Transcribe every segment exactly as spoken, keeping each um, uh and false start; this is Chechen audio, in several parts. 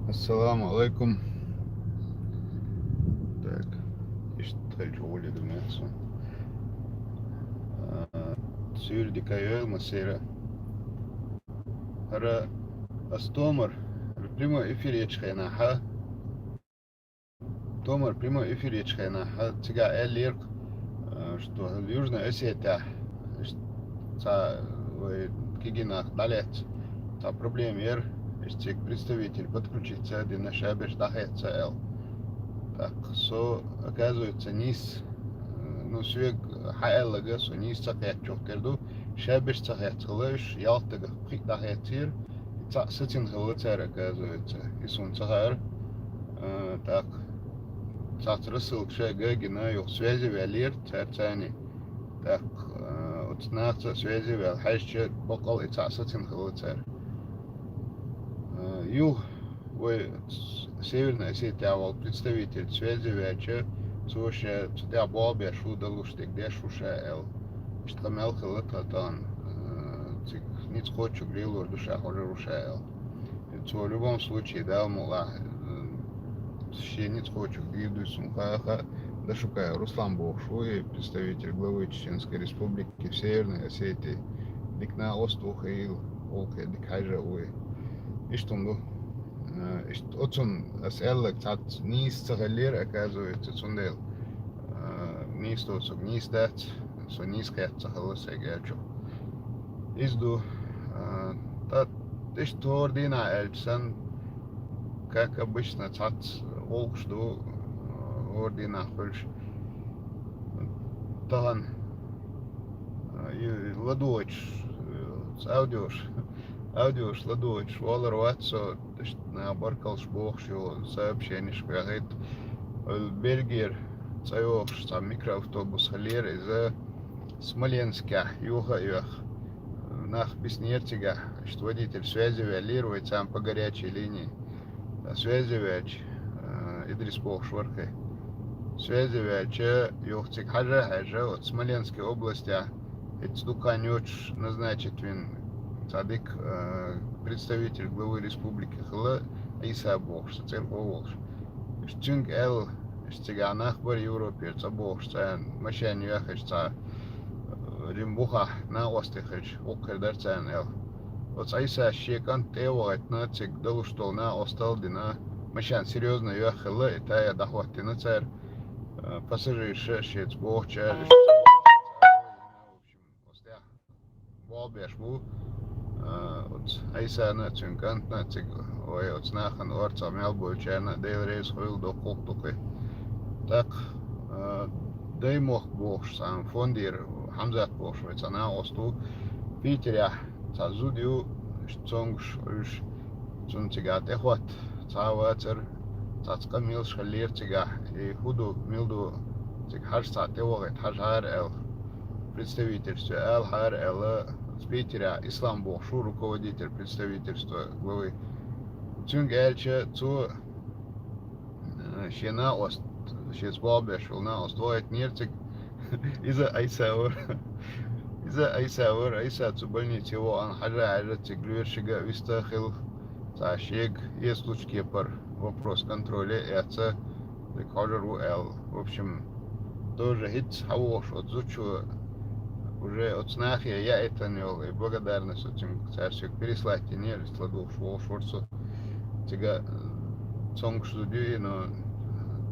Ассаламу алейкум. Так, иштта хилча гӀоле ду мехсон. Суьйре дика йойла массера. ХӀара ас томар прямой эфир ечу хенахьа, томар прямой эфир ечу хенахьа, цигахь аьллера, э, что Южной Осетия, ишт-, цхьа вай кегий нах дӀалаьцна, цхьа проблема яра, ишт цига представитель подключиться а дина, ша берш дӀахецна аьлла. Так, со, оказывается, нийса, э, ну, соьга хьааьлларг, со нийса ца кхеттачух тера ду, ша берш ца хецна хилла, уьш ялх стагах пхиъ дӀахецнера, цхьаъ сацина хилла цара, оказывается. И суна ца хаьара. Э, так, цхьацца рассылка ша а гина, юха связи ваьллера цара царний. Так, э, оцу нахаца а связи ваьлла хьаьжча, баккъал и цхьаъ сацина хилла цара. Э, юха вай Северной Осетия волу представитель связи ваьлча, цо ша цу тӀехь болх беш ву, далуш дерг деш ву ша аьлла. Иштта къамел хилла тхан тахана, э, цига ницкъ кхочург лелор ду ша, хьожур ву ша аьлла. Цо в любом случае, Дала мукъалахь, э, шен ницкъ кхочург дийр ду, суна хаьа, Дашукаев Руслан бохуш ву, и представитель главы Чеченской Республики в Северной Осетии. Дика накъост ву, хийла, гӀуллакхе дика хьаьжжа а ву и. Иштта хӀума ду. Э, иштта оцунна ас аьлларг цхьацца нийса ца хиллера, оказывается, цундела, э, нийса доцург нийса дац, со нийса кхетта ца хилла сайга аьллачух. Иза ду, э, ткъа иштта хӀора дийнахь аьлча санна, как обычно, цхьацца гӀуллакхаш ду, э, хӀора дийнахь хуьлуш. Тахана, э, и ладугӀуш, э, аудиош, аудиош ладугӀуш валар вац со, иштта наха баркаллаш бохуш йолу сообщениш ваьхийта. Вай Бельгера цӀа йогӀуш цхьа микроавтобус хиллера, иза Смоленскехь йоха а йоьхна, нах биснера цигахь, иштта водитель связи ваьллера вай царна по горячей линии. Ткъа связи ваьлча, э, Идрис бохуш вара кхин. Связи ваьлча, юха цига хьажа а хьаьжжа, оцу Смоленской областехь, хӀинца дукха хан йоцуш назначить вина цхьа дика, э, представитель главы республики хилла, Ӏийса бохуш, церква волуш. Иштта цуьнга аьлла, иштта цигахь нах бара Европера цӀа бохуш, царна машен йоьхна, иштта цхьа, э, жима бухахь накъостий хилча, вукху хир дара царна аьлла. Оцу Ӏийсас шен кӀант тӀе а вахийтина, цига далуш долу накъостал а дина, машен серьёзно йоьхна хилла, и тая дӀахӀоттийна цара, э, пассажирша а, шеца бохучара а, иштта болх беш бу, а, оцу Ӏийсана а, цуьнан кӀантана а цига, вай оцу нахана орцахь мел болчарна а Дела реза хуьлда, доккхул-кх ду кхин. ТӀаккха, а, Даймохк бохуш цхьана фондера Хьамзат бохуш вай цхьа накъост ву. Питерехь цхьа зуда ю, иштта цомгуш уьш, цунна цигахь тӀехӀотта цхьа а вацара, цхьацца къамелаш хиллера цигахь, и хӀун ду, мила ду, цига хьажа цхьаъ тӀевахийта хьажахьара аьлла. Представительстве алахьара аьлла, Питерехь Ислам бохуш ву руководитель представительства главы. Цуьнга аьлча, цо, э, шен накъост, шеца болх беш волу накъост вахийтинера цига. Иза Ӏийса вара. Иза Ӏийса вара. Ӏийса цу больнице вахана хьажа а хьаьжна, цига лоьрашка а вист а хилла. Цхьа шега эцлучу кепара вопрос контроля а эцна, дика хьожур ву аьлла. В общем, тоже хӀинцца хьан вохуш оцу зудчо уже оцу нахе яийтина йолу и благодарность оцуьнга цара соьга переслать йинера, иштта ладугӀуш вохуш вара со. Цига, э, цомгуш зуда ю и, но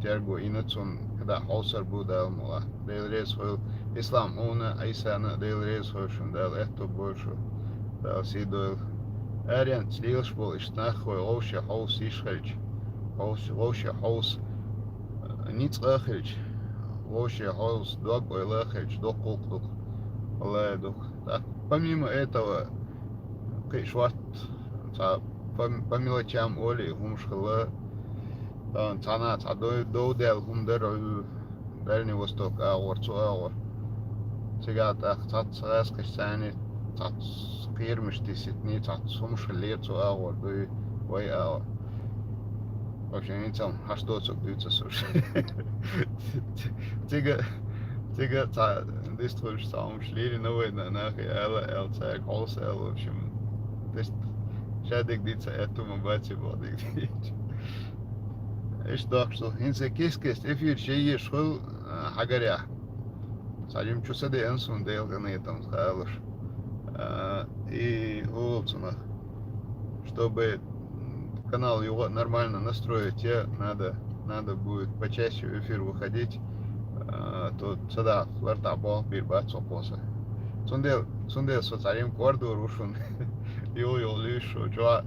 терго йина цунна, кхидӀа хьовсур бу, Дала мукъалахь. Дела реза хуьлда. Ислам, хьуна а, Ӏийсана а Дела реза хуьлда шуна, Дала аьтто бойла шу, Дала сий дойла. Аренца лелаш болу иштта нах вай вовше хьовса йиш хилча, вовше, вовше хьовса, э, ницкъ а хилча, вовше хьовса дог-ойла а хилча, доккхул-кх ду-кх. Валлай, ду-кх. ТӀаккха, помимо этого, кхин шортта, цхьа по, по мелочам олий, хӀумаш хилла, тахана цхьана цхьа дов-, дов даьлла хӀума дара, Дальний Восток агӀор, цу агӀор. Цигахь тӀаккха цхьацца гӀаскхича царний цхьацца кхерамаш тесийтиний, цхьацца хӀумаш хиллера цу агӀор, дуй вай агӀор. В общем, хӀинца-м хьашт доцург дуьйцу ас уьш. Цига, цига цхьа дистхуьлуш цхьа хӀумаш лелийна вайна нахе, ала аьлла, цаьрга хьовса аьлла, в общем, то есть, ша дерг дийца аьтту ма бац, боху дерг дийца. Иштта доккхуш ду. ХӀинца кис-киста эфир шайеш хуьлу, а, хьагарехь. Цхьа жима чу са деана суна Делан къинхетамца хаалуш. А, и олу цунах, чтобы канал юха нормально настроить, я надо, надо будет почаще в эфир выходить, а, то сада лартӀахь болх бийр бац со кхоса. Цундела, цундела со цхьа жима кӀордор ву шуна. Юха-юха луьйш шу чохь.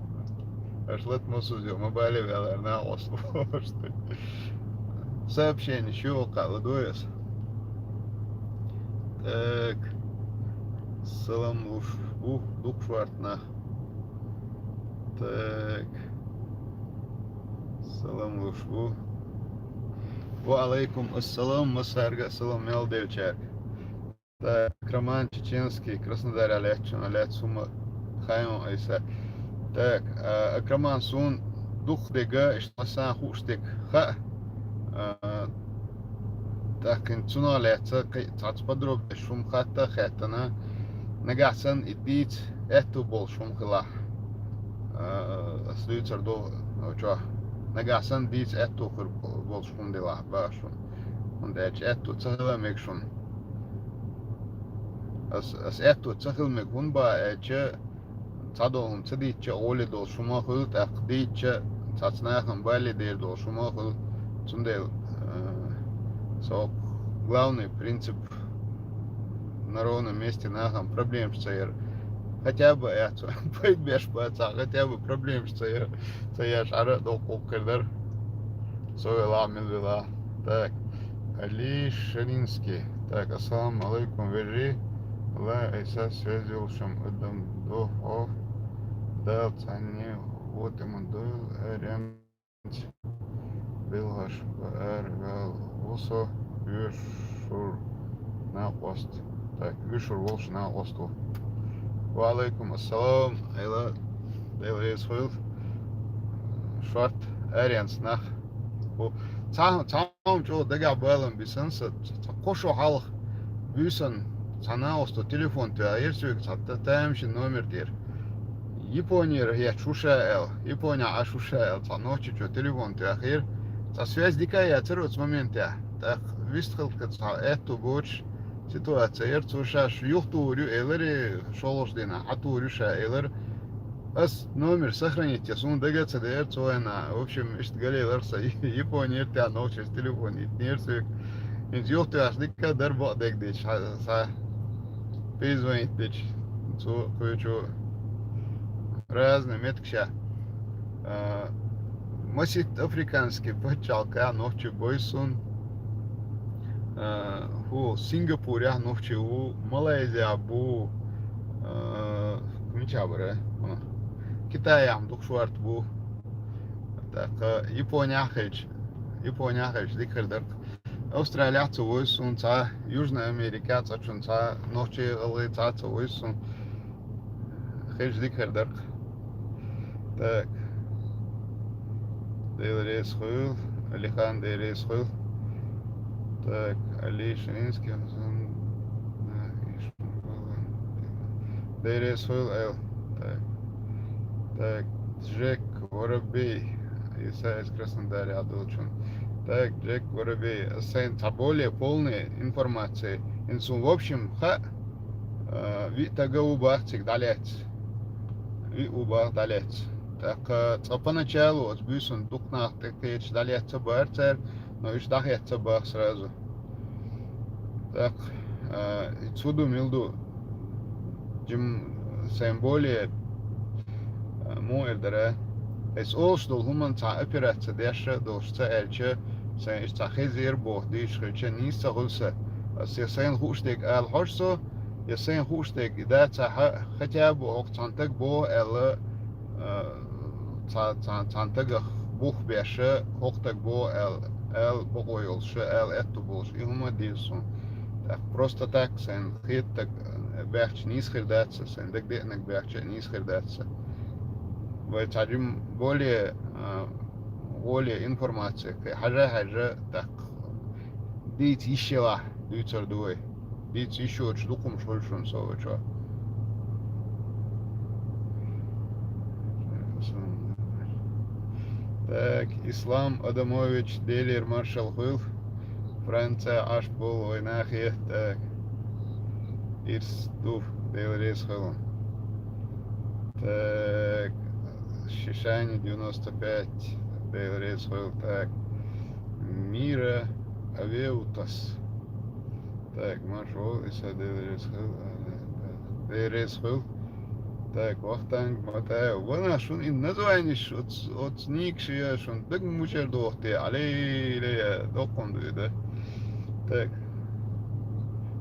Аша лата мосазза ма бале ваьлла, нах осло. Сообщение шу кхаъ ладоьгӀу аса. Так. Салам луш бу дукха шортта нах. Так. Салам луш бу. Ва алайкум ассалам, массаьрга а салам мел делчаьрга. Так, Акраман Чеченский, Краснодарехь лаьттачунна лаьцна хӀума хайон айса. Так, а, Акраман, суна дукха дерг, иштта сан хууш дерг хаьа. А, тӀаккха цунах лаьцна кхин цхьацца подробнее шуна хатта а хаьттина. Нагахь санна и дийца аьтту болуш хӀума хилахь. А, ас дуьйцур ду, чохь. Нагахь санна дийца аьтту хир болуш хӀума делахь, баха шуна. ХӀунда аьлча аьтту ца хила мега шуна. Ас, ас аьтту ца хила мега хӀунда баха аьлча, цхьадолу хӀума ца дийцча а гӀоле долуш хӀума хуьлу, тӀаккха дийцча а цхьацца нахана балле дер долуш хӀума хуьлу. Цундела, э, со главный принцип на ровном месте нахана проблемаш ца яр. Хотя бы аьтту, пайда беш бацахь, хотя бы проблемаш ца яр. Ца еш Ӏара а доккху кху хир дара. Со велахь, мила велахь. Так. Али Ширинский. Так, ассаламу алайкум, вежарий. Ла айса связь йолчун адам ду хьо. Дала цхьанне вотима дуйла, арен билгӀаш баар ваьлла ву со, оьшур накъост. Так, оьшур волуш накъост ву. Ва алайкум ассалам, Айла, Дела реза хуьлда. Шортта аренца нах бу. Цхьа, цхьа хӀума чӀогӀа дагахь балам бисана сан, цхьа кхо шо хьалха буьйсанна цхьа накъосто телефон тоьхира соьга цхьа та-, тамашийна номер тӀера. Японера хеташ ву ша аьлла, Японехь Ӏаш ву ша аьлла, цхьа нохчичо телефон тоьхира. Цхьа связь дика а яцара оцу моментехь. ТӀаккха вистхилла цхьа аьтту боцуш ситуация яра, цо ша шу юхатухур ю элира, шолгӀачу дийнахь хьатухур ю ша элира. Ас номер сохранить ян суна дага а ца деара цу хенахь. В общем, иштта галелара сан Японера тӀехь нохчашца телефон йитинера соьга. ХӀинца юхатоьхча дика а дара, бакъдерг дийцича, хьан, схьа перезвонить дича, цо кхуьучу разный меттигашкахь. А, масийтта африканский пачхьалкхехь нохчи бойсун. А, хӀу, Сингапурехь нохчи ву, Малайзехь бу, а, мичахь бара? А, Китайхь дукха шорта бу. ТӀаккха Японехь хилча, Японехь хилча дика хир дара. Австралехь ца войсу суна цхьа, Южная Америка цӀа чун цхьа, нохчий, гӀалгӀай цхьа ца войсу суна. Хилча дика хир дара. Так. Дела реза хуьлда. Алихан, Дела реза хуьлда. Так, Али Ширинский, Хасан, Дела реза хуьлда, Эл. Так. Так, Джек Воробей. Иса из Краснодарехь долчун. Так, Джек Воробей. Сайн цхьа более полная информация. ХӀинца суна, в общем, хаьа, а, виъ тага ву бах цига дӀалаьцна. Виъ ву бах дӀалаьцна. ТӀаккха цкъа поначалу оцу буьйсанна дукха нах тӀекхеташ дӀалаьцна бара цара, но уьш дӀахецна бах сразу. ТӀаккха, а, и цу ду мила ду, жим сайн более, а, муха эр дара. Ас олуш долу хӀуманна цхьа операция деш а долуш ца аьлча, сайн иштта цхьа хезира боху дийшаш хилча, нийса ца хуьлу сан. Ас я сайна хууш дерг ала хьожу со, я сайна хууш дерг и дацахь а, хотя бы хӀокху цхьана таг боху аьлла, а, цхьа-, цхьа-, цхьана тагах бух беш а, хӀокху таг боху аьлла, аьлла бакъо йолуш а, аьлла аьтту болуш, и хӀума а деза суна. ТӀаккха просто так сайна хетаг баьхча нийса хир дац сан, сайна дагадеанарг баьхча а нийса хир дац сан. Вай цхьа жим более, а, гӀоле информация кхе хьажа а хьаьжжа, тӀаккха дийца йиш елахь, дуьйцур ду вай. Дийца йиш йоцуш дукха хӀумаш хуьлу шуна со вачохь. Так, Ислам Адамович, Делера маршал хуьлда. Францехь Ӏаш болу вайн нахе, так. Ирс ду, Дела реза хуьлда. Так, Шишани девяносто пять, Дела реза хуьлда, так. Мира Авеутас. Так, маршал, Иса, Дела реза хуьлда. Дела реза хуьлда. Так, Вахтанг Матаев. Ванах, шуна и названиш оц, оц нигаш я, шуна даг мучар дохте, алей, лей, доккхун дуй, да? Так.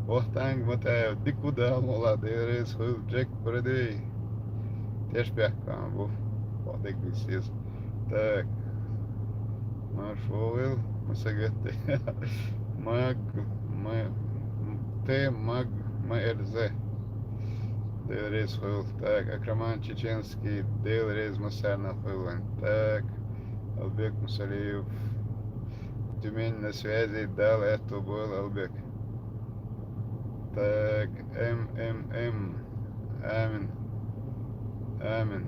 Вахтанг Матаев, дика ву, Дала мукъ лахь, Дела реза хуьлда, Джек Брэдвей. Теш бехкан бу. Вахтанг Матаев. Так. Маршал, ма сагатде. Маг, ма, Т Маг, М Р З. Дела реза хуьлда. Так, Акраман Чеченский, Дела реза массарна хуьлда. Так, Албек Мусалиев. Тюмень на связи, Дала аьтто бойла, Албек. Так, М М М. Амин. Амин.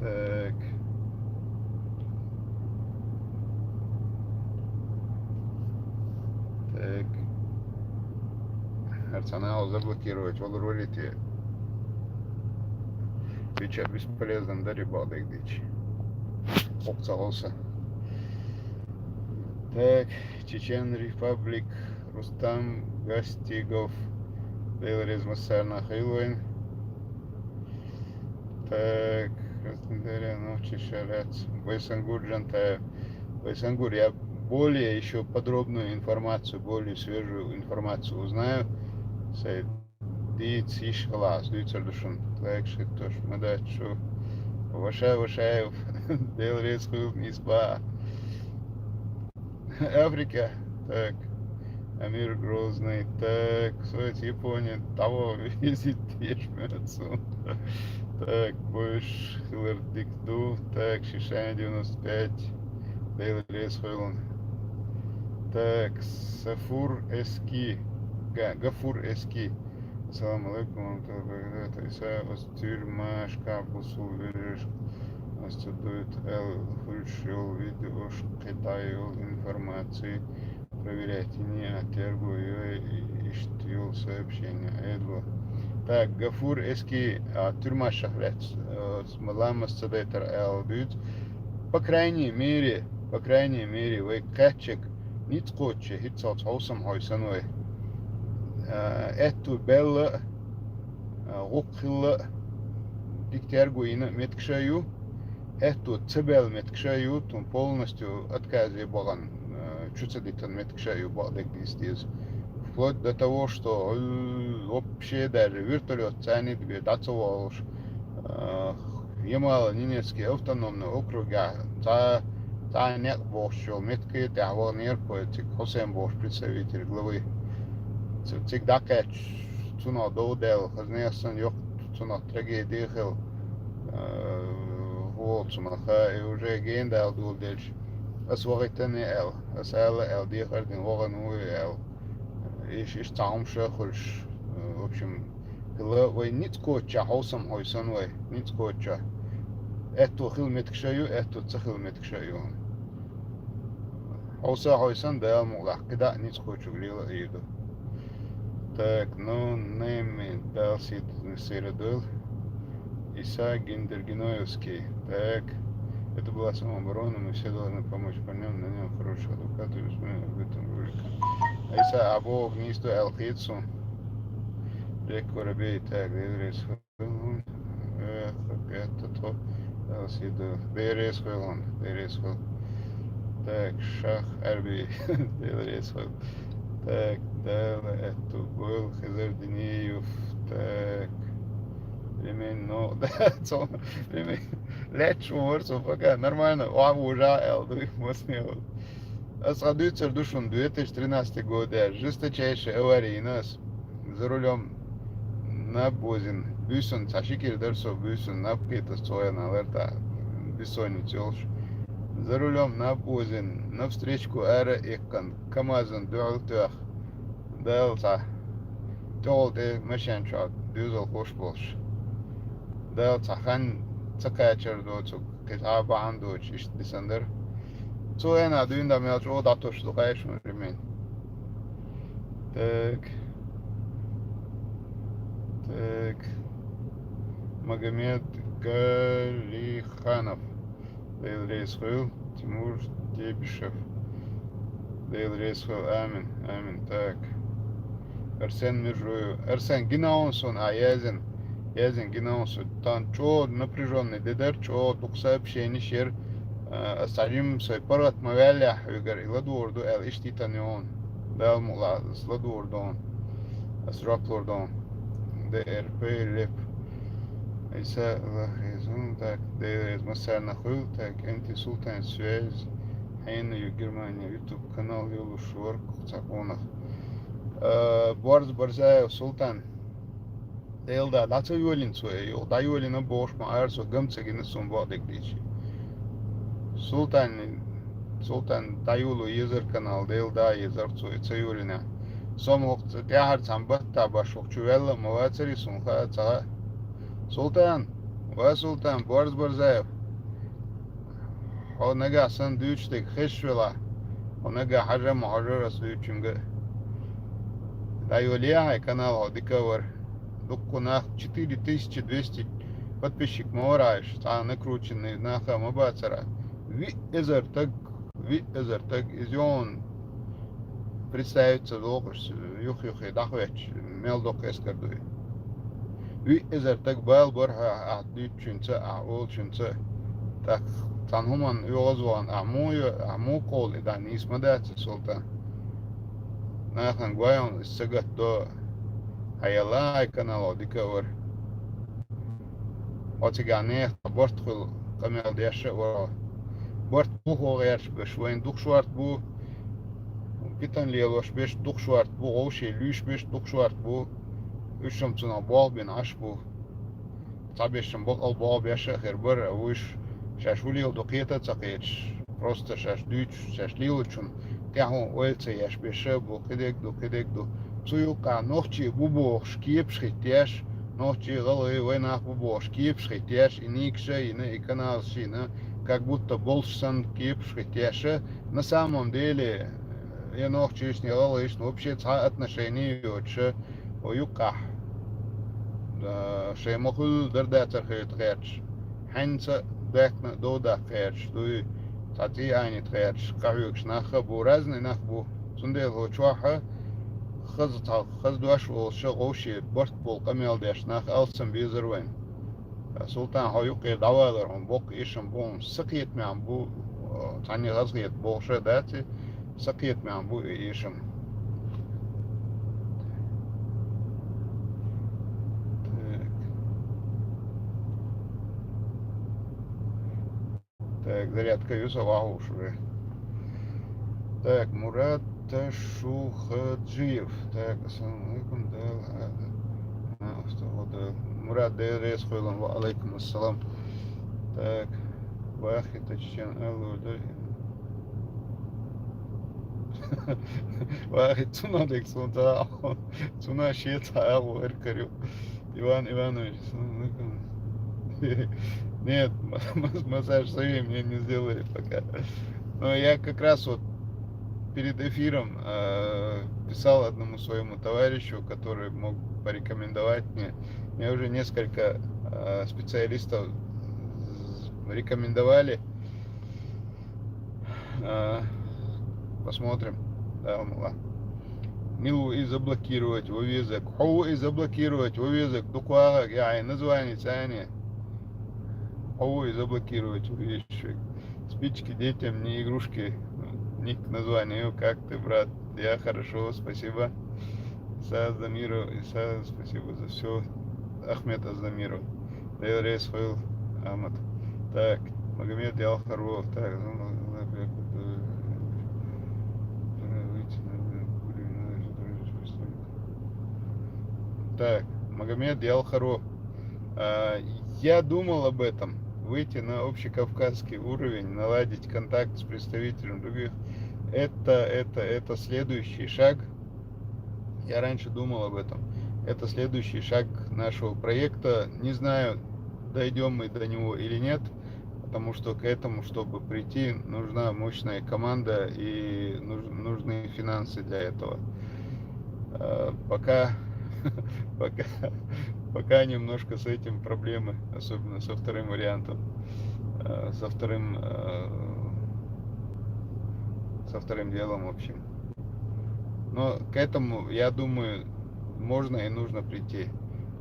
Так. Так. ХӀара цхьа нахал заблокировать валур варий те? Бича бесполезно дари бакъдерг дича. Окца гӀолса. Так, Чечен Репаблик, Рустам Гастигов. Дела реза массарна хуьлда вайн. Так, Краснодаре нохчий ша яц. Байсангур Джантаев. Байсангур, я более ещё подробную информацию, более свежую информацию узнаю. Сай дийца йиш хилахь, ас дуьйцур ду шуна. Так, шиттош ма дац шу. Ваша Вашаев, Дела реза хуьлда, нийса боху. Африка. Так. Амир Грозный. Так. Соьца Япония. Таво визит деш моьтту суна. Так. Бойуш хилар дика ду. Так. Шишани девяносто пять. Дела реза хуьлда. Так. Сафур Эски. Га-, Гафур Эски. Ассаламу алейкум ва рахматуллахи ва баракатуху. Иса, оцу тюрьмашкахь бусулба вежаршка оцу дуьйцу аьлла хуьлуш йолу видеош, кхидӀа йолу информаци проверять йиний, а терго йой иштта йолу сообщение Ӏедало. Так, Гафур Эски, а, тюрьмашкахь лаьцна, оцу ламаз ца дайтар аьлла дуьйцу. По крайней мере, по крайней мере, вай кхаьччиг ницкъ кхоччу, хӀинццалц хьовсам хьой санна вай. А, аьтту баьлла а, а, гӀуллакх хилла а, дика терго йина а меттигаш а ю, аьтту ца баьлла меттигаш а ю, тхуна полностью отказе бахана, а, чу ца дитина меттигаш а ю, бакъдерг дийца деза. Вплоть до того, что, э, вообще даже вертолёт царна тӀе дӀа ца вогӀуш, а, Ямало-Ненецкий автономный округехь цхьа, цхьа некъ бохуш йолу меттиг тӀехь ваханера кхо, цига Хьусен бохуш представитель главы. Цу-, цига дӀакхаьчча, цунах дов даьлла, хаза нехан санна йоккха цунах трагеди хилла, э, хӀун олу цунах, и уже гена Дала доладелча, ас вахийтина аьлла, ас аьлла аьлла, дехар дина вахана ву аьлла. Иштта, иштта цхьа хӀумнаш а хуьлуш, э, в общем, хилла вай ницкъ кхоччехь хьовсам хьой санна вай, ницкъ кхоччехь. Аьтту хила меттигаш а ю, аьтту ца хила меттигаш а ю. Хьовса хьой санна, Дала мукъ лахь, кхидӀа а ницкъ кхочург лела а йийр ду. Так, ну, нами Дала сий-, сийра дойла. Иса Гиндергиноевский. Так, это была самооборона, мы все должны помочь парням, на нем хороший адвокат, и мы об этом говорили. Иса, а бохург нийса ду аьлла хета суна. Рекко Рабей, так, Дела реза хуьлда. Эх, это то. Дела сий ду. Дела реза хуьлда, Дела реза хуьлда. Так, Шах Арби. Дела реза хуьлда. Так, Дала аьтту бойла, Хизар Диниев. Так. Ремень, но, да, цо, ремень. Лаьтташ ву вара цо, пока нормально, охьа вужа аьлла ду, масне ву. Ас хьан дуьйцур ду шуна, две тысячи тринадцатый год, жесточайшая авария йина ас. За рулём наб возина, буьйсанна, цхьа ши кӀира дара со буьйсанна, наб кхетта ас цо яна лар тӀе, бессонница йолуш. За рулём наб возина, навстречку ара эккхана, КамАЗан дуьхьал тоьхна. Дала цхьа тӀехула тӀе машен чохь доьзал хууш болуш. Дала цхьа хан ца кхаьчар доцург, кхин цхьа а бахьана доцуш, иштта дисандар. Цу хенахь дуьйна дан мел чӀогӀа дӀатосуш ду-кх шуна ремень. Так. Так. Магомед Галиханов. Дела реза хуьлда. Тимур Тебишев. Дела реза хуьлда. Амин. Амин. Так. Арсен Миржуев. Арсен, гина хьуна суна, а, яздина. Яздина, гина хьуна суна. Тхан чӀогӀа напряжённый де дара, чӀогӀа дукха сообщенеш яра. А, ас цхьа жимма сай паргӀат ма ваьллехь хьоьгара и ладугӀур ду аьлла, иштта йитина ю хьуна. Дала мукъ лахь, ас ладугӀур ду хьуна. Ас жоп лур ду хьуна. Д Р П Леп. Иса, Аллах реза, так, Дела реза массарна хуьлда, так, Н Т Султан, связь, хьенан ю Германия, YouTube канал йолуш вара цхьа къонах. Э, Борз Борзаев Султан. Дела да, дӀа ца йолийна цо, юха дӀайолийна бохуш ма ара со, гам ца гина суна бакъдерг дийцича. Султан, Султан, дӀайоло езар канал, Дела да, езар цо, и ца йолийна. Со ма хӀокху тӀаьхьара цхьана баттахь башха хӀокху чу ваьлла а ма вацара и, суна хаа ца хаьа. Султан, ва Султан, Борз Борзаев. Хьо нагахь санна дуьйцуш дерг хезаш велахь, хьо нагахь хьажа а ма хьожура ас дуьйцучуьнга. ДӀайолае хьайн канал, хьо дика а вара. Дуккха нах, четыре тысячи двести подписчик ма вара хьуна, цхьа накрученный нах а ма бацара. Виъ эзар таг, виъ эзар таг, иза йогӀун представиться дохуш, юх-юххе дӀахӀоьттуш, мел доккха эскар ду и. Виъ эзар таг бала бара хьо ахь дуьйцучуьнца, ахь олучуьнца. ТӀаккха цхьана хӀуманна оьгӀазвахана, ахь муха йо-, ахь муха кховла и дӀа, нийса ма дац и, Султан. Нахана гой хьуна иза сагатдо. Хьан яла хьайн канал, хьо дика а вара. Хьо цигахь нехан барт хуьлу къамел деш а вара хьо. Барт бу хьо гӀерташ берш, вайна дукха шорта бу, питана лелош берш дукха шорта бу, вовшийн луьйш берш дукха шорта бу. Уьш-м цунах болх бина Ӏаш бу. Цхьаберш-м бакъал болх беш а хир бара, уьш шаьш хӀун леладо кхета а ца кхеташ. Просто шаьш дуьйцуш, шаьш лелочун тӀаьхьо ойла ца еш берш а бу, кхидерг ду, кхидерг ду. Цу юккъехь нохчий бу бохуш кепаш хӀиттеш, нохчий, гӀалгӀай, вайнах бу бохуш кепаш хӀиттеш, и никаш а йина, и каналаш а йина, как будто болуш санна кепаш хӀиттеш, на самом деле, я нохчашна, я гӀалгӀашна вообще цхьа отношение йоцуш, хӀо юккъехь, а, шайн ма-хуьллу дар-дацар хилийта гӀерташ, хьаьнца а даьккхина а дов даккха гӀерташ дуй, цхьа цӀий Ӏайнита гӀерташ, къахьоьгуш нах а бу, разный нах бу. Цундела хӀо чохь а хаза цхьа, хаза дош а волуш а, вовшийн барт болу къамел деш нах алсам безар вайна. Султан, хьо юккъе дӀавалар хьуна боккха эшам бу хьуна, сан кхетамехь бу, цхьанне хазахета бохуш а дац и, сан кхетамехь бу и эшам. Так. Так, зарядка ю сан, вахуш уже. Так, Мурад Ташухаджиев. Так, ассаламу алейкум, Дала, а, а, устагӀа, Дала. Мурад, Дела реза хуьлда, ва алейкум ассалам. Так, вахи таччан алло, да. Вахи цунах дек сунца, цунах шеца алло, эркарю. Иван Иванович, ну, ну, нет, ма-, ма-, массаж своим мне не сделали пока. Но я как раз вот перед эфиром, э, писал одному своему товарищу, который мог порекомендовать мне. Мне уже несколько, э, специалистов рекомендовали. Э, посмотрим. Да, ладно. Милу и заблокировать, во везак. Хьо и заблокировать, во везак. Дукха вахарг, я, и название цани. Хьо и заблокировать, во везак. Спички детям не игрушки. Ник название. Как ты, брат? Я хорошо, спасибо. Иса Аздамиров, Иса, спасибо за всё. Ахмед Аздамиров. Дела реза хуьлда, Ахмад. Так, Магомед Ялхаров. Так, ну, ну, ну, так, Магомед Ялхаров. А, я думал об этом. Выйти на общекавказский уровень, наладить контакт с представителем других. Это, это, это следующий шаг. Я раньше думал об этом. Это следующий шаг нашего проекта. Не знаю, дойдем мы до него или нет, потому что к этому, чтобы прийти, нужна мощная команда и нуж- нужны финансы для этого. Э, Пока, пока, пока немножко с этим проблемы, особенно со вторым вариантом, э, со вторым, э, со вторым делом, в общем. Но к этому, я думаю, можно и нужно прийти.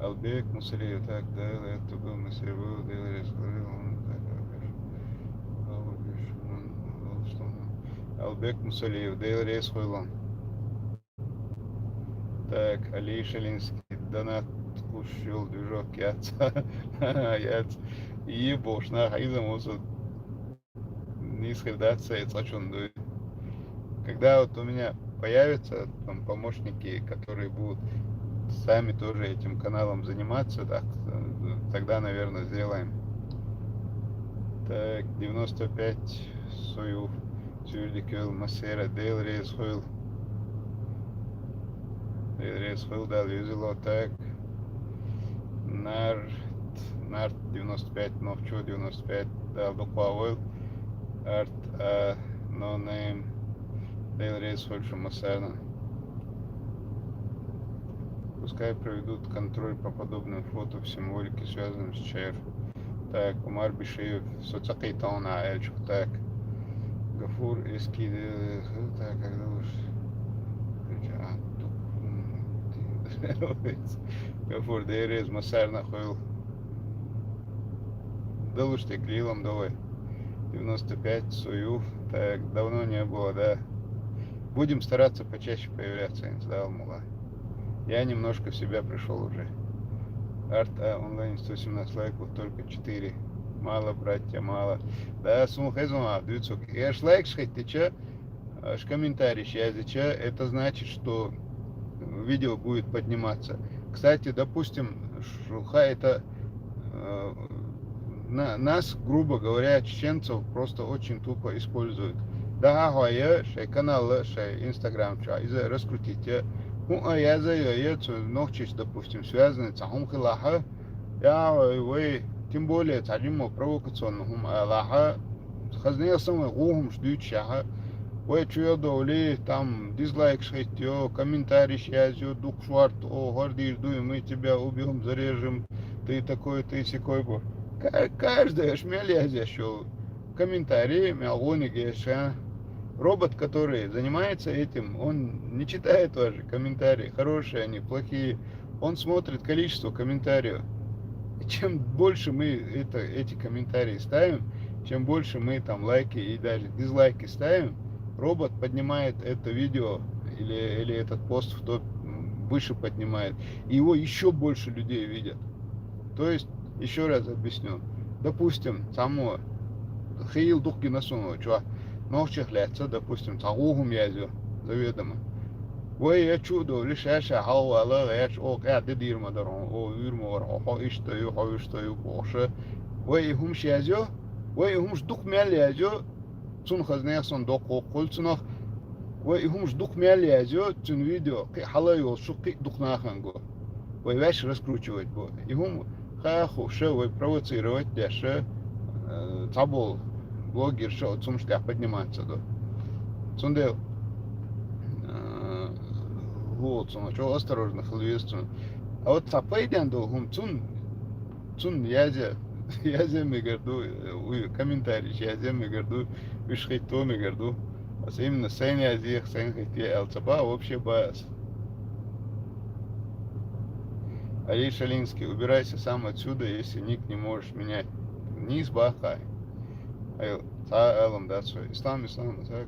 Албек Мусалиев, так, да, это был Мусалиев, был, да, я говорил, он, так, так, так. Албек Мусалиев, Дейл Рейс Хойлон. Так, Али Шалинский, донат, кушал, движок, яц. Яц. И бошна, хайза мусу. Нийсхир дац, цӀа чун дуй. Когда вот у меня появятся там помощники, которые будут сами тоже этим каналом заниматься, так, э, тогда, наверное, сделаем. Так, девяносто пять Союв, Сюрдикел, Массера, Дейл Рейс Хойл. Дейл Рейс Хойл, да, везело, так. Нарт, Нарт девяносто пять, Нохчо девяносто пять, да, Дукуавойл. Арт, а, No Name, Дейл Рейс Хойл, Шумасарна. Пускай проведут контроль по подобным фото в символике, связанным с чайр. Так, Умар Бишиев, соцакъитона, эльчук, так. Гафур Эски, э, так, как думаешь? Гафур Дерез, Масарна Хойл. Да лучше ты клеилом давай. Девяносто пять Союв. Так, давно не было, да. Будем стараться почаще появляться, Инсдал Мула. Я немножко в себя пришел уже. Арт, а, онлайн, сто семнадцать лайков, только четыре. Мало, братья, мало. Да, сун хезон, а, дюцук. Я ж лайк шхеттича, аж комментарий языча. Это значит, что видео будет подниматься. Кстати, допустим, шуха это, э, на, нас, грубо говоря, чеченцев просто очень тупо используют. Да, хая, шай канал, шай Инстаграм, шай, из-, раскрутить. Ну, а я за я, я, цу, нохчиш, допустим, связаны, цахум хилаха. Я, ой, тем более, цалимо провокационно хум алаха. Хазнеясам, гухум шдючаха. Ой, чё я доли, там, дизлайк шхетё, комментарий язё, дук шварт, о, гордир дуй, мы тебя убьём, зарежем, ты такой, ты сякой бу. Ка-, каждая шмель язя шо. Комментарий, мя гони геша. Робот, который занимается этим, он не читает ваши комментарии, хорошие они, плохие. Он смотрит количество комментариев. И чем больше мы это, эти комментарии ставим, чем больше мы там лайки и даже дизлайки ставим, робот поднимает это видео или, или этот пост в топ, м, выше поднимает. И его еще больше людей видят. То есть, еще раз объясню. Допустим, само хил духки на суну, чё, нохчех лятца, допустим, цагухум язю, заведомо. Вай я чудо, лишь я ша хал вала, я ч о, я де дир мадарон, о, юр мор, о, хо, ишта ю, хо, ишта ю, бохша. Вай и хумш язю, вай и хумш дух мял язю, цун хазнех сон док, о, кол цунах. Вай и хумш дух мял язю, цун видео, ки хала йол, шу ки дух наханго. Вай вяш раскручивать бу. И хум ха ху ша вай провоцировать дяша, э, табол блогер ша цумш тя подниматься до. Цунде, э, вот, цун, чё осторожно, хлвестун. А вот цапайдян до хум цун, цун язя, язя мегарду, э, уй, комментарий, язя мегарду, вишхиту мегарду. А именно сэн язих, сэн хитья, алцаба, вообще бас. Али Шалинский, убирайся сам отсюда, если ник не можешь менять. Низ бахай. Ай, та алам дацу. Ислам, ислам, так.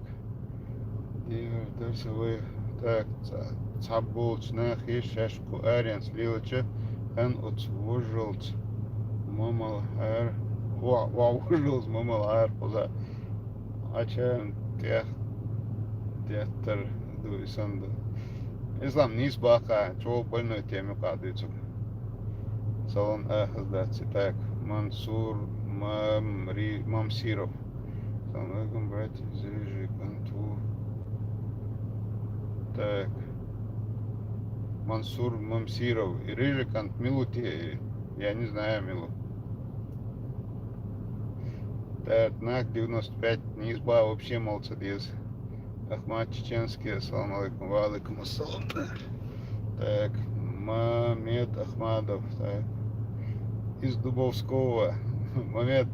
Дивер, дальше вы. Так, ца-, цабулч, нахи, шашку, ариан, слилача, хан от вожалц, мамал хар, ва, ва, вожалц, мамал хар, куза. Ачан, тях, тяхтар, ду, исан, ду. Ислам, низ баха, чё больной теме кадыцу. Салон, а, хаздаци, так, Мансур, Мамри, Мамсиров. Салам алейкум, братья из Рыжий Канту. Так. Мансур Мамсиров. И Рыжий Кант Милу те, я не знаю, Милу. Так, нах девяносто пять, не изба вообще молодца дез. Ахмат Чеченский, ассаламу алейкум. Ва алейкум ассалам. Так, Мамед Ахмадов, так. Из Дубовского. Мамед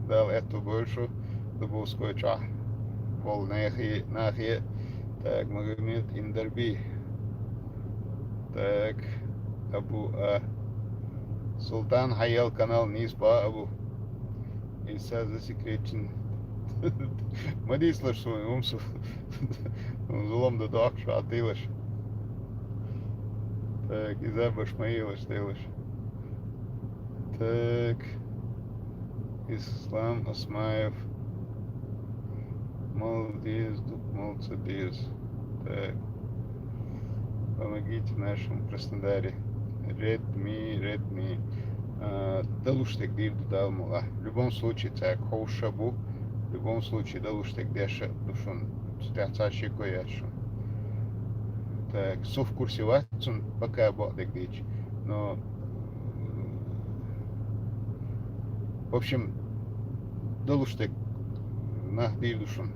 дал эту больше. Дубовской ча. Пол нахи, нахи. Так, Магомед Индарби. Так, Абу А. Султан Хаял канал, не изба, Абу. Иса засекречен. Мадислаш су, умсу. Зулам да докшу, атилаш. Так, иза баш маилаш, тилаш. Так. Ислам Осмаев. Молодец, дук, молодца дез. Так. Помогите нашему Краснодаре. Редми, Редми. А, далуштек дир ду далмула. В любом случае, так, хауша бу. В любом случае, далуштек деша душун. Цутя ца шико яшун. Так, су в курсе вацун, пока бо дек дич. Но, в общем, далуштек нах дир душун.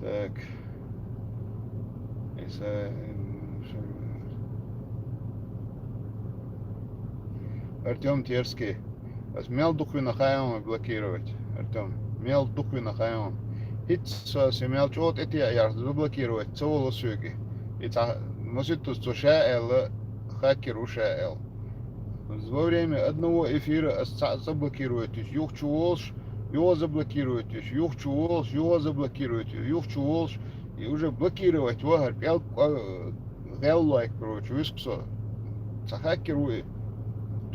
Так. Иса, м, Артём Терский. Ас мел духвина хайон блокировать, Артём. Мел духвина хайон. Ит со се мел чот эти яр заблокировать, цо воло сюги. Ит а, мусит тус цо ша эл, хакер у ша эл. Во время одного эфира ас ца заблокировать, то есть юх чу волш, его заблокировать, то есть юх чу волш, его заблокировать, юх чу волш, и уже блокировать вахар пел, э, гел лайк, короче, висксо. Ца хакер у.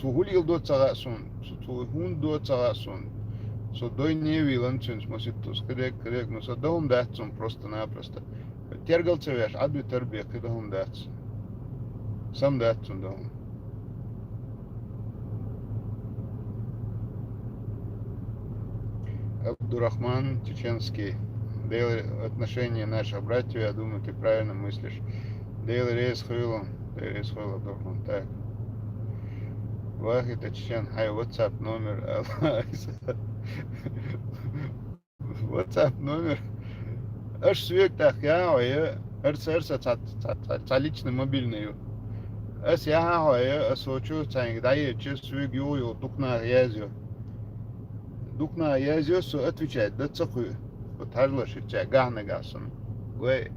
Цу хулил до ца сун, цу, цу хун до ца сун. Со дой не вилан цун, мусит тус, кредек, кредек, но со дом дат сун просто-напросто. Тергал ца веш, адви тарбия, кредок дат сун. Сам дат сун дом. Абдурахман Чеченский. Дело отношения наших братьев, я думаю, ты правильно мыслишь. Дело рейс хуйлом. Дело рейс хуйлом, Абдурахман. Так. Вахита Чечен. Хай, WhatsApp номер. WhatsApp номер. Аш сюек тах я, ой, ар сар са ца, ца, ца, ца личный мобильный. Ас я, ой, ас очу, ца, да, е, че сюек ю, ю, дукна язю. Дукна язю, со отвечает, да, ца хуй. Вот харло ши, че, гахна гасон. Гой.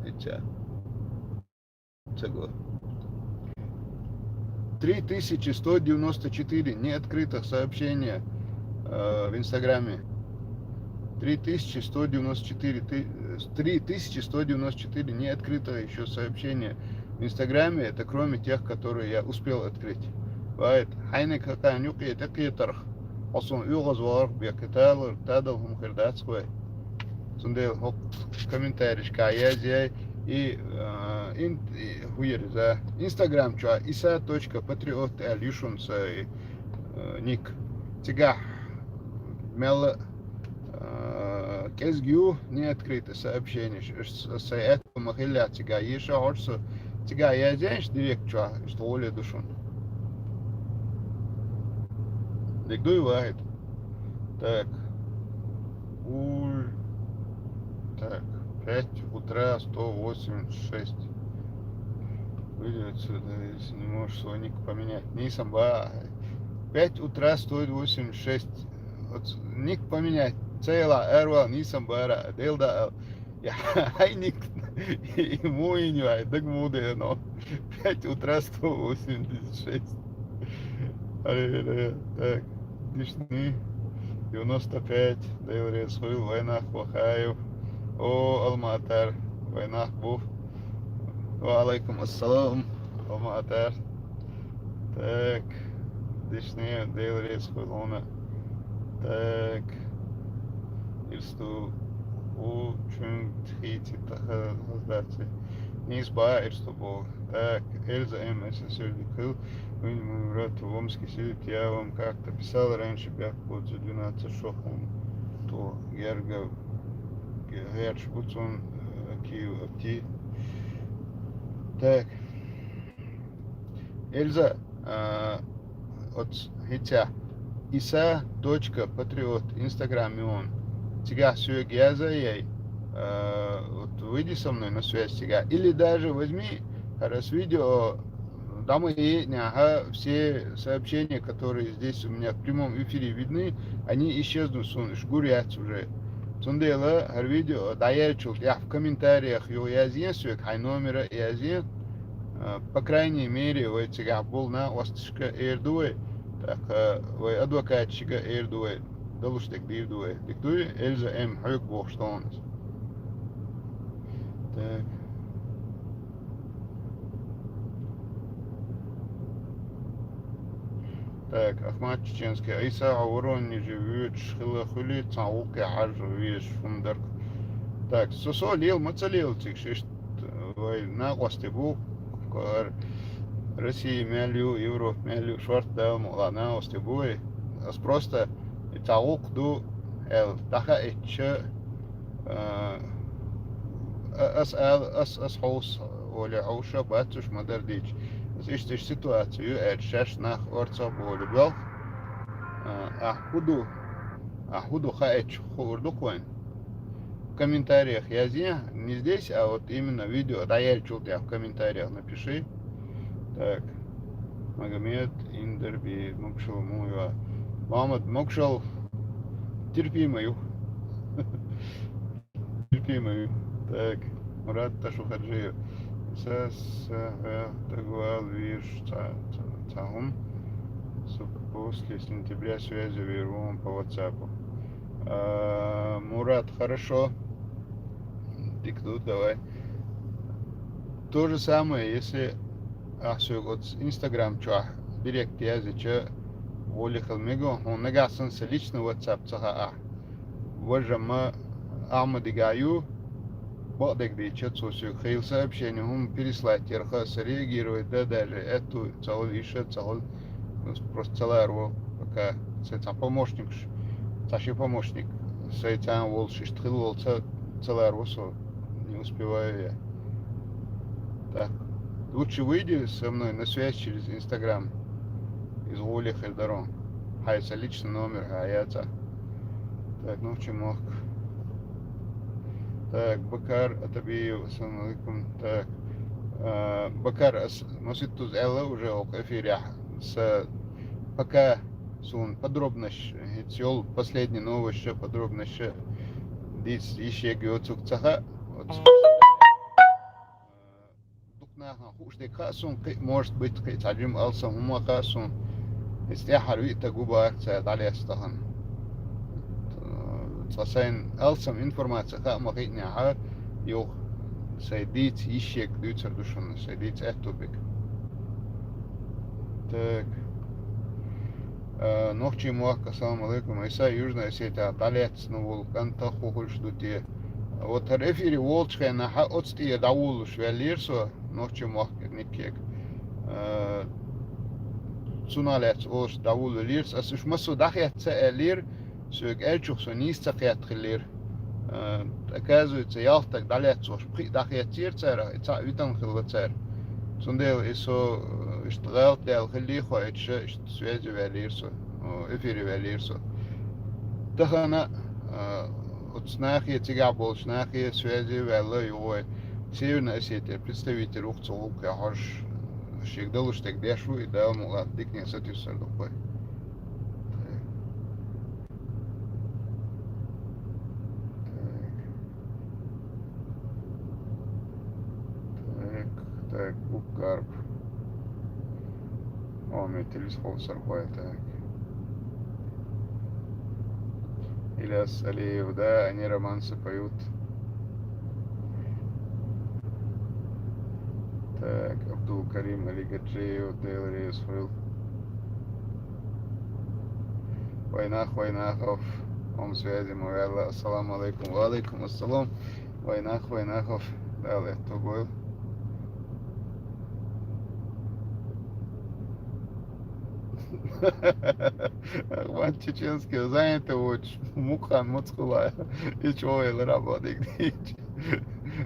Ича. Цего. Три тысячи сто девяносто четыре неоткрытых сообщения, э, в Инстаграме. Три тысячи сто девяносто четыре, ты, э, три тысячи сто девяносто четыре неоткрытых еще сообщения в Инстаграме, это кроме тех, которые я успел открыть. Бывает, хайны какая нюк, это китарх. Осон угоз варх бекеталар, тадал хум хердацкой. Сундел хок комментарийшка язяй и, э, ин, и хуер за. Инстаграм чуа, иса точка патриот эл юшун сай, э, ник. Тига мел, э, кезгю не открыто сообщение. Ш-, ш-, сай это махилля тига, ещё хочется тига язяйш директ чуа, что ли душун. Дик дуй вахит. Так. У-, так. Пять утра, сто восемьдесят шесть. Выйди отсюда, если не можешь свой ник поменять. Нисам ба. Пять утра, сто восемьдесят шесть. Вот ник поменять. Цела, эрвал, нисам бара. Делда, я, ай ник. И мой не вай, так муде, но. Пять утра, сто восемьдесят шесть. Алло, алло, так, дишни, девяносто пять, Дейл Рейсхуйл, Вайнах Вахаев. О, Алматар, Вайнах Буф. Ва алейкум ассалам, Алматар. Так, дишни, Дейл Рейсхуйл, она. Так, ирсту, у, чун, тхити, таха, хаздаци. Нисба, ирсту, бо. Так, Эльза М С С Л Д К Л, вы не мой брат в Омске сидит, я вам как-то писал раньше, бяк вот за двенадцать шохом, то Герга, Герч Буцун, э, Киев Апти. Так. Эльза, а, от, хотя, Иса точка патриот, Instagram ю он. Цигахь соьга яза а яй, а, вот выйди со мной на связь цигахь. Или даже возьми, раз видео, да, мы и не, ага, все сообщения, которые здесь у меня в прямом эфире видны, они исчезнут, сон, уж гур яц уже. Цундела, гьар видео дӀаяьлчул тӀехь в комментариях юха язъен соьга, хьайн номера язъен. А, по крайней мере, вай цигахь болу накъосташка эр ду вай, тӀаккха вай адвокаташка эр ду вай, далуш дерг дийр ду вай. Дика дуй, Эльза М, хьоьга бохуш тхуна. Так. Так, Ахмат Чеченский. Айса, хьо Воронеже воьдуш хила хуьлий, цхьа гӀуллакхе хьажа везаш хӀума дарх. Так, со, со лела, ма ца лела цига, иштта вай накъостий бу, кху-, Россия мел ю, Европа мел ю, шорта Дала мукъалахь накъостий бу вай. Ас просто и цхьа гӀуллакх ду аьлла, дӀахаийтича, а, а-, ас ала, ас, ас хьовса олий, хьовса бац уьш ма-дарра дийцича. Ас иштта, иштта ситуаци ю аьлча, шаьш нах орцах болу белха, а, ахь хӀун ду, ахь хӀун ду хаийтича хуур ду-кх вайна. В комментариях язъе, не здесь, а вот именно видео дӀаяьлчул тӀехь в комментариях напиши. Так. Магомед Индерби, могушалла муха ю? Мухаммад, могушалла терпимо ю. Терпимо ю. Так. Мурат Ташухаджиев. Са, са, э, тагвал вирш ца, ца, ца хӀума. Со после сентября связи вер вон по WhatsApp. А, Мурат, хорошо. Дика ду, давай. То же самое, если ахь соьга оцу Instagram чохь директ яздича, гӀоле хила мега, хьуна нагахь санна сан личный WhatsApp ца хаьа ахь. Важа ма Ахьмадигахь ю, бакъдерг дийцича, цо соьга хийла сообщение хӀума переслать яра, ха а сан реагировать дан даже, аьтту ца хуьлу, иштта ца хуьлу. Просто ца ларо, пока сайн цхьа помощникаш, цхьа ши помощник, сайн цхьаьна волуш иштта хилла волу ца, ца ларо со, не успеваю я. Так, лучше выйди со мной на связь через Instagram. Иза гӀоле хир дара. Хьайн сан личный номер хьан яцахь. Так, ну, чу мохк. Так, Бакар Атабиев, ассаламу алейкум. Так, а, Бакар, ас маситтаза аьлла уже окху эфирехь, са пока суна подробность, хӀинца йолу последний новость, подробность дийца йиш ерг йоцург ца хаьа. Оцу Дукха нахана хууш дерг хаьа суна, кхин а, может быть, кхин а цхьа жима алсам хӀума хаьа суна. Иза тӀаьххьара виъ стаг ву бахара цара дӀалаьцна тахана. Цкъа сайна алсам информаци хаа ма хиънехьа, юха сайн дийца йиш ерг дуьйцур ду шуна, сайн дийца аьтту берг. Так. А, нохчийн мохк, ассаламу алейкум. Айса, Южная Осетия дӀалаьцна волу кӀантах хӀун хуьлуш ду те? Вот хӀара эфире волчу хенахь оцу тӀера дӀавуллуш ваьллера со, нохчийн мохк Никега. А, цунах лаьцна олуш дӀавуллуш веллера со. Ас уьш массо а дӀахетта ца аьллера, соьга аьллачух со нийса ца кхетта хиллера. А, оказывается, ялх стаг дӀалаьцна волуш пхиъ дӀахеццера цара, и цхьаъ витина хилла цара. Цундела и со, э, иштта гӀалат даьлла хиллий хьо, иштта, иштта связи ваьллера со, о, эфире ваьллера со. Тахана, а, оцу нахе, цигахь болчу нахе связи ваьлла ю вай. Северная Осетия представитель ву-кх цу гӀуллакхе хьожуш, шега далуш дерг деш ву, и Дала мукъалахь дикане сатуьйсур ду-кх вай. Так. Так, так, Буккарп. О, металлист холсар хой, так. Ильяс Алиев, да, они романсы поют. Так, Абдул Карим Алигаджиев, Дейл Рейс Хуил. Вайнах Вайнахов, он связи ма ваьлла. Ассаламу алейкум. Ва алейкум ассалам. Вайнах Вайнахов, Дала аьтту бойла. Ахмат Чеченский, занятый воцуш, мукхан муцкъала. И чё, и лара бадик дичи.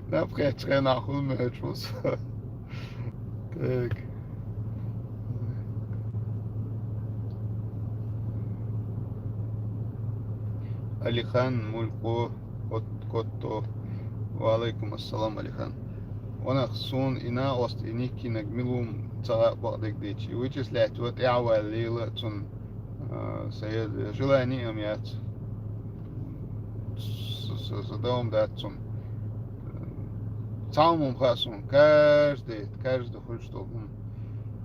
Наб кхечу хенахь хуьлу моьттуш ву со. Так. Алихан Мулько, Кот-, Котто. Ва алейкум ассалам, Алихан. Ванах сун ина ост иникинаг милум цага багдегдечи. Вычислять вот я валила цун, а, сая желание ам яц. С-, с-, с-, дом дат цун. Цаумум хасун. Каждый, каждый хуч толкун.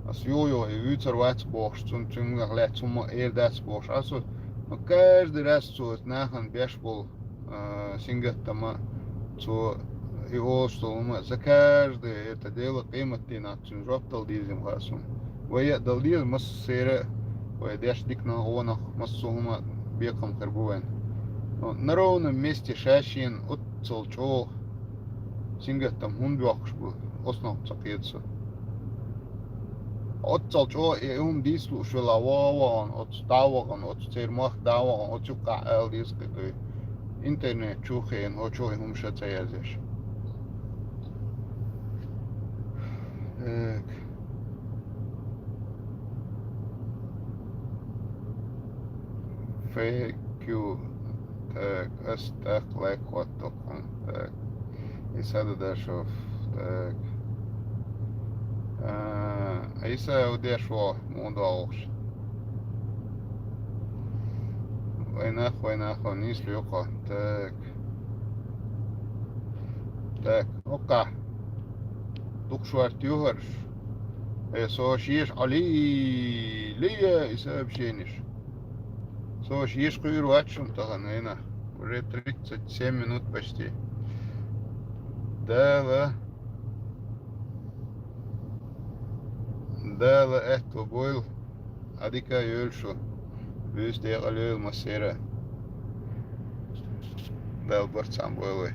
Ас йо-йо, и вицер вац бохш, цун цун лет цун ма эр дац бохш. Асу, но каждый раз цу нахан беш бол, а, сингаттама, цу и олш толма. За каждое это дело къиматтина цун жоп дал дизим хасун. Вая дал диз мас сера, вая деш дикна гонах мас сума бекам хербувен. Но на ровном месте шашин от цолчо сингаттам хун бохш бу, основ цакъедсу. От цолчо и ум дислу шула ва ва он, от става он, от цермах дава он, от чука эл дис кыдуй. Интернет чухен, о чухен ум ша цаязеш. Так. Фейкю. Так, астах лайк хваттокун. Так. Иса Дадашев. Так. А, Иса Удешо, мудалш. Войнах, войнах, он нислюка. Так. Так, ока. Дукшвар тюхарш. Э, со шиш али лия и сообщениш. Со шиш куйру ачум тахан, война. Уже тридцать семь минут почти. Дала. Дала это был. Адика йӧлшу. Вӧс дегъал йӧл массера. Дал бӧрцам бойлой.